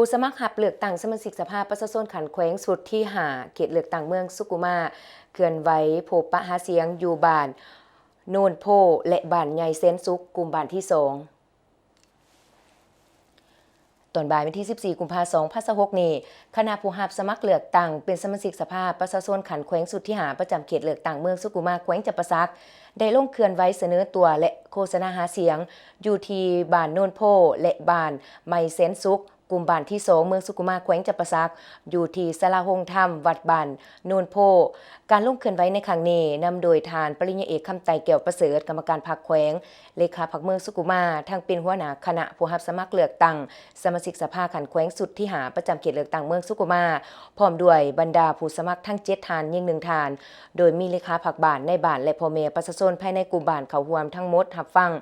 ຜູ້ສະໝັກຮັບເລືອກຕັ້ງສະມາຊິກສະພາປະຊາຊົນຂັ້ນແຂວງຊຸດທີຫ້າ ເຂດເລືອກຕັ້ງເມືອງສຸກຸມາ ເຄື່ອນໄຫວພົບປະຫາສຽງຢູ່ບ້ານໂນນໂພ ແລະ ບ້ານໃຫຍ່ແສນສຸກ ກຸ່ມບ້ານທີສອງ. ຕອນບ່າຍວັນທີສິບສີ່ ກຸມພາ ສອງພັນຊາວຫົກນີ້, ຄະນະຜູ້ຮັບສະໝັກເລືອກຕັ້ງເປັນສະມາຊິກສະພາປະຊາຊົນຂັ້ນແຂວງຊຸດທີຫ້າ ປະຈຳເຂດເລືອກຕັ້ງເມືອງສຸກຸມາ ແຂວງຈຳປາສັກ ໄດ້ລົງເຄື່ອນໄຫວສະເໜີຕົວ ແລະ ໂຄສະນາຫາສຽງ ຢູ່ທີ່ບ້ານໂນນໂພ ແລະ ບ້ານໃໝ່ແສນສຸກ ກຸ່ມບ້ານທີສອງ ເມືອງສຸກຸມາ ແຂວງຈຳປາສັກ ຢູ່ທີ່ສາລາໂຮງທຳວັດບ້ານໂນນໂພ. ການລົງເຄື່ອນໄຫວໃນຄັ້ງນີ້ ນຳໂດຍທ່ານປະລິນຍາເອກ ຄຳໄຕ ແກ້ວປະເສີດ ກຳມະການພັກແຂວງ, ເລຂາພັກເມືອງສຸກຸມາ, ທັງເປັນຫົວໜ້າຄະນະຜູ້ຮັບສະໝັກເລືອກຕັ້ງສະມາຊິກສະພາຂັ້ນແຂວງຊຸດທີຫ້າ ປະຈຳເຂດເລືອກຕັ້ງເມືອງສຸກຸມາ, ພ້ອມດ້ວຍບັນດາຜູ້ສະໝັກທັງເຈັດທ່ານ, ຍິງໜຶ່ງທ່ານ, ໂດຍມີເລຂາພັກບ້ານ, ນາຍບ້ານ ແລະ ພໍ່ແມ່ປະຊາຊົນພາຍໃນກຸ່ມບ້ານເຂົ້າຮ່ວມທັງໝົດຮັບຟັງ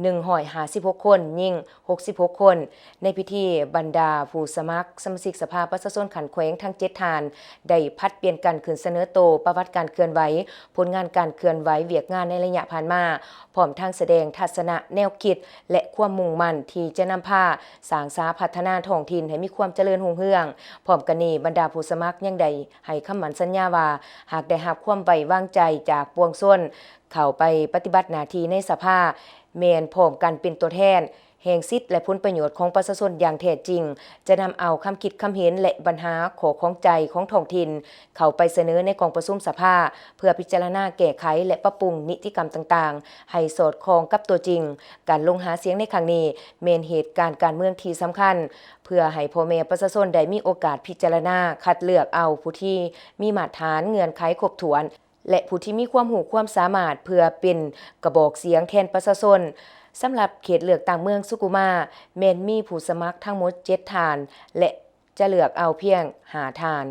ໜຶ່ງຮ້ອຍຫ້າສິບຫົກຄົນ, ຍິງຫົກສິບຫົກຄົນ. ໃນພິທີ, ບັນດາຜູ້ສະໝັກສະມາຊິກສະພາປະຊາຊົນຂັ້ນແຂວງທັງເຈັດທ່ານ ໄດ້ຜັດປ່ຽນກັນຂຶ້ນສະເໜີໂຕ, ປະຫວັດການເຄື່ອນໄຫວ, ຜົນງານການເຄື່ອນໄຫວ, ວຽກງານໃນໄລຍະຜ່ານມາ, ພ້ອມທັງສະແດງທັດສະນະ, ແນວຄິດ ແລະ ຄວາມມຸ່ງໝັ້ນທີ່ຈະນຳພາສ້າງສາພັດທະນາທ້ອງຖິ່ນໃຫ້ມີຄວາມຈະເລີນຮຸ່ງເຮືອງ. ພ້ອມກັນນີ້, ບັນດາຜູ້ສະໝັກຍັງໄດ້ໃຫ້ຄຳໝັ້ນສັນຍາວ່າ, ຫາກໄດ້ຮັບຄວາມໄວ້ວາງໃຈຈາກປວງຊົນ, ເຂົ້າໄປປະຕິບັດໜ້າທີ່ໃນສະພາ ແມ່ນພ້ອມກັນເປັນຕົວແທນແຫ່ງສິດ ແລະ ຜົນປະໂຫຍດຂອງປະຊາຊົນຢ່າງແທ້ຈິງ, ຈະນຳເອົາຄຳຄິດຄຳເຫັນ ແລະ ບັນຫາຂໍ້ຂ້ອງໃຈຂອງທ້ອງຖິ່ນ ເຂົ້າໄປສະເໜີໃນກອງປະຊຸມສະພາ ເພື່ອພິຈາລະນາແກ້ໄຂ ແລະ ປັບປຸງນິຕິກຳຕ່າງໆ ໃຫ້ສອດຄ່ອງກັບຕົວຈິງ. ການລົງຫາສຽງໃນຄັ້ງນີ້ ແມ່ນເຫດການການເມືອງທີ່ສຳຄັນ ເພື່ອໃຫ້ພໍ່ແມ່ປະຊາຊົນໄດ້ມີໂອກາດພິຈາລະນາຄັດເລືອກເອົາຜູ້ທີ່ມີມາດຖານ, ເງື່ອນໄຂຄົບຖ້ວນ ແລະ ຜູ້ທີ່ມີຄວາມຮູ້ຄວາມສາມາດ ເພື່ອເປັນກະບອກສຽງແທນປະຊາຊົນ. ສຳລັບເຂດເລືອກຕັ້ງເມືອງສຸກຸມາ ແມ່ນມີຜູ້ສະໝັກທັງໝົດເຈັດທ່ານ ແລະ ຈະເລືອກເອົາພຽງຫ້າທ່ານ.